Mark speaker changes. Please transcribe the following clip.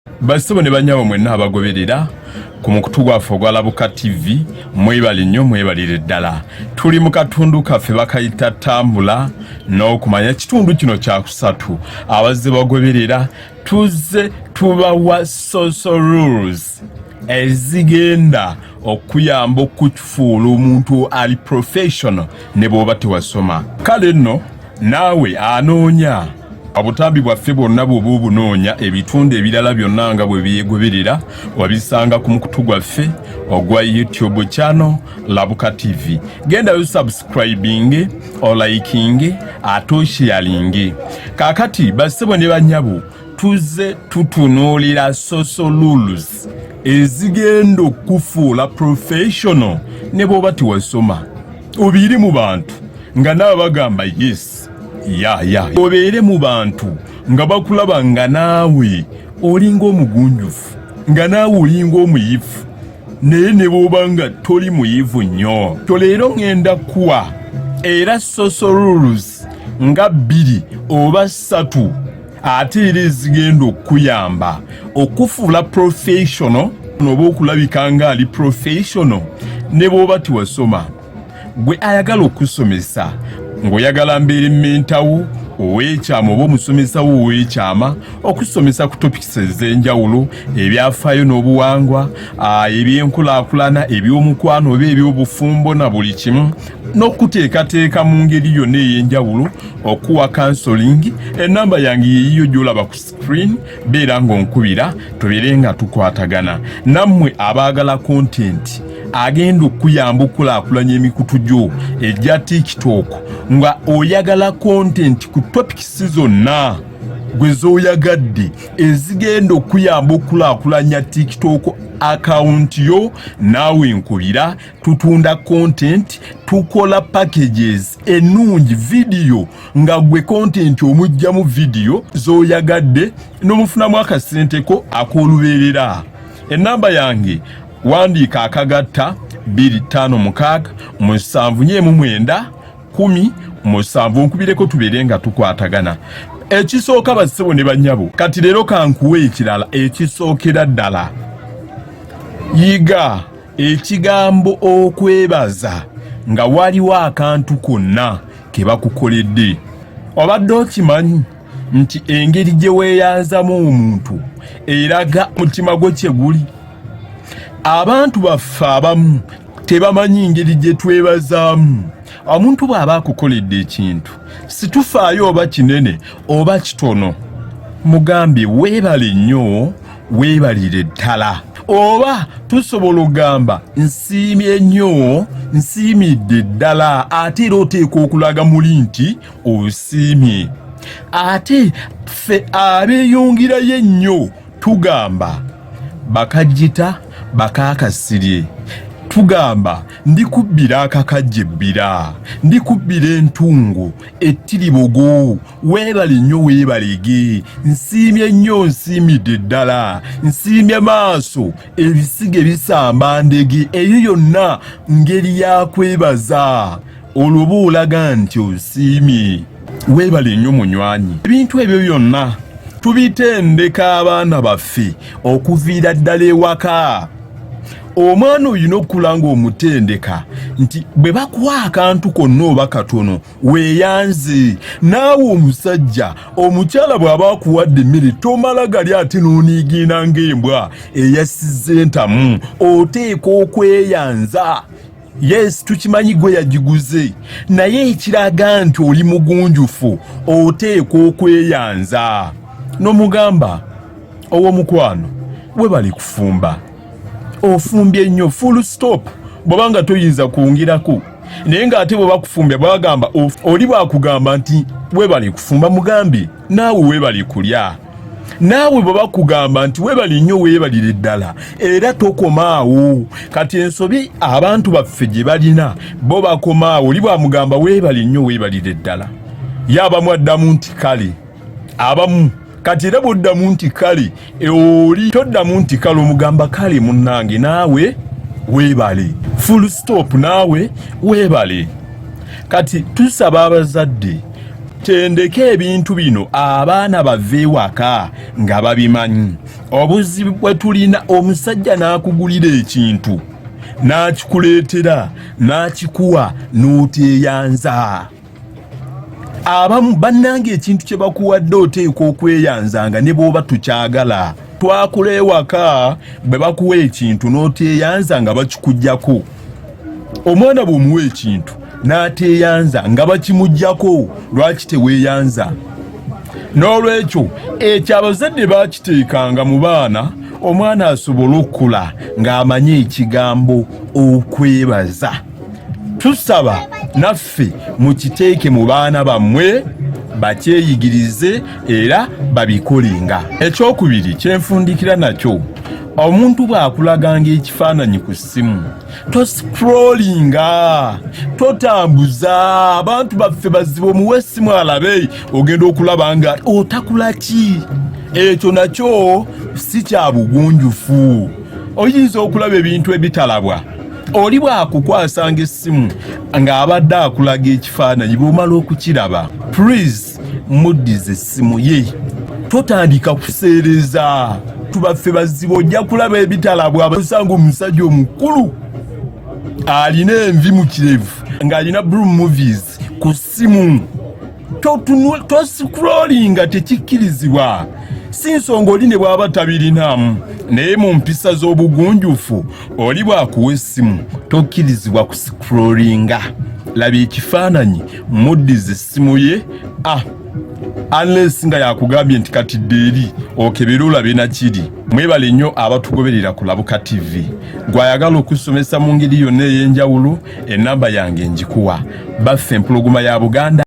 Speaker 1: Bassebo ne bannyabo mwenna abagoberera ku mukutu gwaffe ogwa Labuka TV, mwebale nnyo, mwebalire ddala. Tuli mu katundu kaffe bakayita Tambula n'okumanya. Ekitundu kino kyakusatu. Abazze bagoberera, tuzze tubawa social rules ezigenda okuyamba okukufuula omuntu ali professional ne bw'oba tewasoma. Kale nno naawe anoonya obutambi bwaffe bwonna, bw'oba obunoonya, ebitundu ebirala byonna nga bwe byegoberera, wabisanga ku mukutu gwaffe ogwa YouTube channel Labuka TV. Gendayo subscribing, oliking, ate osharinge. Kaakati bassebo ne bannyabo, tuzze tutunuulira social rules ezigenda okufuula professional ne bw'oba tewasoma, obeere mu bantu nga naawe bagamba yes, ya, obeere mu bantu nga bakulaba nga naawe olinga omugunjufu, nga naawe olinga omuyivu, naye ne bw'oba nga toli muyivu nnyo. To leero ŋŋenda kuwa era social rules nga bbiri oba ssatu, ate era ezigenda okukuyamba okufuula professional oba okulabika nga ali professional ne bw'oba tiwasoma. Gwe ayagala okusomesa, ng'oyagala mbeera mentor wo ow'ekyama oba omusomesa wo ow'ekyama, okusomesa ku topics ez'enjawulo, ebyafaayo n'obuwangwa, ebyenkulaakulana, ebyomukwano oba ebyobufumbo na buli kimu, n'okuteekateeka mu ngeri yonna ey'enjawulo, okuwa counseling, enamba yange yeyiyo gy'olaba ku screen. Beera ng'onkubira, tubeere nga tukwatagana. Nammwe abaagala content agenda okuyamba okukulaakulanya emikutu gyo egya TikTok, nga oyagala content ku topics zonna gwe z'oyagadde ezigenda okuyamba okukulaakulanya TikTok account yo, naawe nkubira. Tutunda content, tukola packages ennungi, vidiyo nga gwe content omugjamu vidiyo z'oyagadde n'omufunamu akasenteko ak'olubeerera. Enamba yange, wandiika akagatta 256 749 17, nkubireko tubeere nga tukwatagana. Ekisooka, bassebo ne bannyabo, kati leero kankuwa ekirala. Ekisookera ddala, yiga ekigambo okwebaza nga waliwo akantu konna ke bakukoledde. Obadde okimanyi nti engeri gye weeyanzamu omuntu eraga mutima gwo kye guli? Abantu baffe abamu tebamanyi ngeri gye twebazaamu. Omuntu bw'aba akukoledde ekintu, situfaayo oba kinene oba kitono, mugambye weebale nnyo, weebalire ddala, oba tusobola okugamba nsiimye nnyo, nsiimidde ddala. Ate era oteekwa okulaga muli nti osiimye. Ate ffe abeeyongerayo ennyo tugamba bakagita bakakasirye, tugamba ndikubbira akakajja ebbira, ndikubbira entungo ettiribogo, weebale nnyo, weebalege, nsiimye nnyo, nsiimidde ddala, nsiimye maaso, ebisige bisamba ndege. Eyo yonna ngeri ya kwebaza. Olwo oba olaga nti osiimye. Weebale nnyo munywanyi. Ebintu ebyo byonna tubitendeka abaana baffe okuviira ddala ewaka. Omwana olina okukula ng'omutendeka nti bwe bakuwa akantu konna oba katono, weeyanze. Naawe omusajja, omukyala bw'aba akuwadde emmere, tomala gali ate n'oniigiina ng'embwa eyasizza entamu. Oteeka okweyanza. Yes, tukimanyi gwe yagiguze, naye ekiraga nti oli mugunjufu, oteekwa okweyanza n'omugamba, ow'omukwano, webali kufumba, ofumbye nnyo, full stop, bw'obanga toyinza kwongerako. Naye ng'ate bwe bakufumbya, bwagamba oli bwakugamba nti webali kufumba, mugambe naawe webali kulya. Naawe bwe bakugamba nti weebali nnyo, weebalire ddala, era tokomaawo. Kati ensobi abantu baffe gye balina, bo bakomaawo. Oli bwamugamba weebali nnyo, weebalire ddala, ye abamu addamu nti kale. Abamu kati era bwoddamu nti kale, oli toddamu nti kale, omugamba kale munnange, naawe weebale, full stop, naawe weebale. Kati tusaba abazadde Tendeka ebintu bino abaana bave ewaka nga babimanyi. Obuzibu bwe tulina, omusajja n'akugulira ekintu n'akikuleetera n'akikuwa n'oteeyanza. Abamu bannange ekintu kye bakuwadde oteekwa okweyanzanga ne bw'oba tukyagala. Twakula ewaka bwe bakuwa ekintu n'oteeyanza nga bakikuggyako. Omwana bw'omuwa ekintu n'ateeyanza nga bakimuggyako, lwaki teweeyanza? N'olwekyo ekyo abazadde bakiteekanga mu baana, omwana asobole okukula ng'amanyi ekigambo okwebaza. Tusaba naffe mukiteeke mu baana bammwe bakyeyigirize era babikolenga. Ekyokubiri kyenfundikira nakyo, omuntu bw'akulaganga ekifaananyi ku ssimu toscrollinga, totambuza. Abantu baffe bazibu, omuwa essimu alabe, ogenda okulaba nga otakula ki. Ekyo nakyo si kya bugunjufu. Oyinza okulaba ebintu ebitalabwa. Oli bw'akukwasanga essimu ng'abadde akulaga ekifaananyi, bw'omala okukiraba please muddize essimu ye, totandika kuseereza. Tubaffe bazibu, ojja kulaba ebitalabwa. Osanga omusajja omukulu alina envi mu kirevu ng'alina blue movies ku ssimu. Toscrollinga, tekikkirizibwa. Si nsonga oli ne bw'aba tabirinamu, naye mu mpisa z'obugunjufu oli bw'akuwa essimu tokkirizibwa kuscrollinga. Laba ekifaananyi, muddize essimu ye, unless nga yakugambye nti kati dda eri okebere olabe nakiri. Mwebale nnyo abatugoberera ku Labuka TV. Gwayagala okusomesa mu ngeri yonna ey'enjawulo, enamba yange njikuwa. Baffe Empologoma ya Buganda.